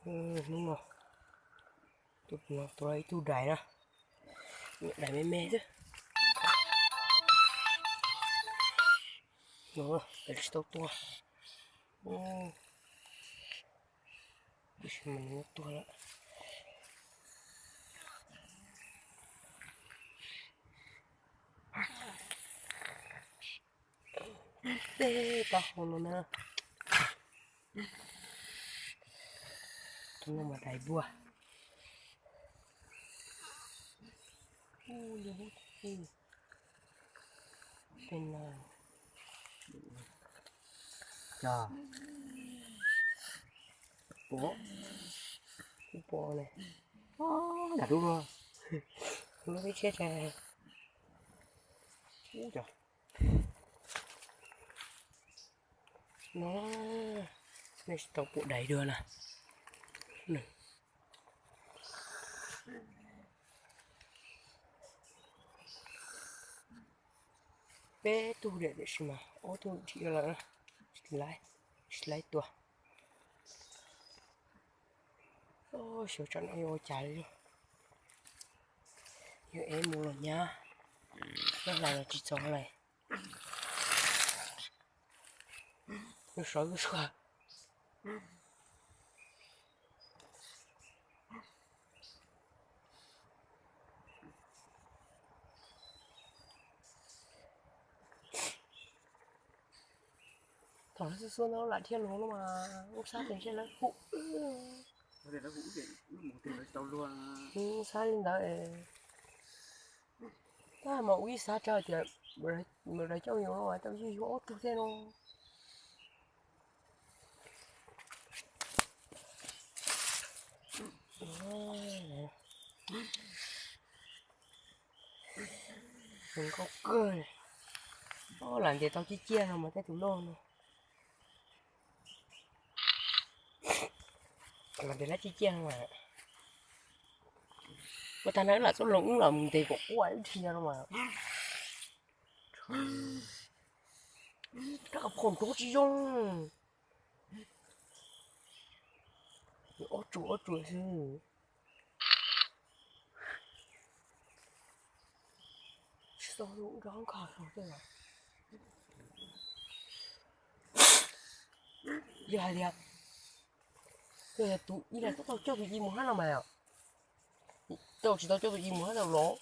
Hnub no tus no tua ib tug dais na, dais me me xwb. No, dais tsis tau tua. Tab sis mas nws tuag lawm. Tej taub hau no na, tus no mas dais npua. Ub, ub, ub. Tej no, cov, pom, kuj pom ne. Yam dub no, lub teb tsheb tshaj. Ub, cov no, nej tsis tau pom dais dua na. Peb tug tiam sis mas ob tug dhia lawm, tsis laib tua. Xyov tsam no yuav ua cas li, yuav ev mus los nyab, los los tsis txog li. Nws sov zuj zus. Thaum lawv xub xub ntawd lam dhia los no mas ub xab tes ntshe lawv hu wb. Ub xab li ntawd, tab mas ub ib xab tso tias lawv coj yus no tau yus ob tug thiab no. Zoo nkauj kawg. Lam ntes tau ciaj ciaj no mas tej tus loj no. Lam ntes lab ciaj ciaj no mas. Ua tag na wb lam txoj hloov wb los mus ntes kom quaj wb dhia no mas. Rab qhov nrov tsis zoo. Ob tsuas ob tsuas xwb. Tsis tau nrov nkag saud tej. Yog hais tias, yog tus ib los tau coj tus ib mus hab no mas, tau tsis tau coj tus ib mus hab tau los.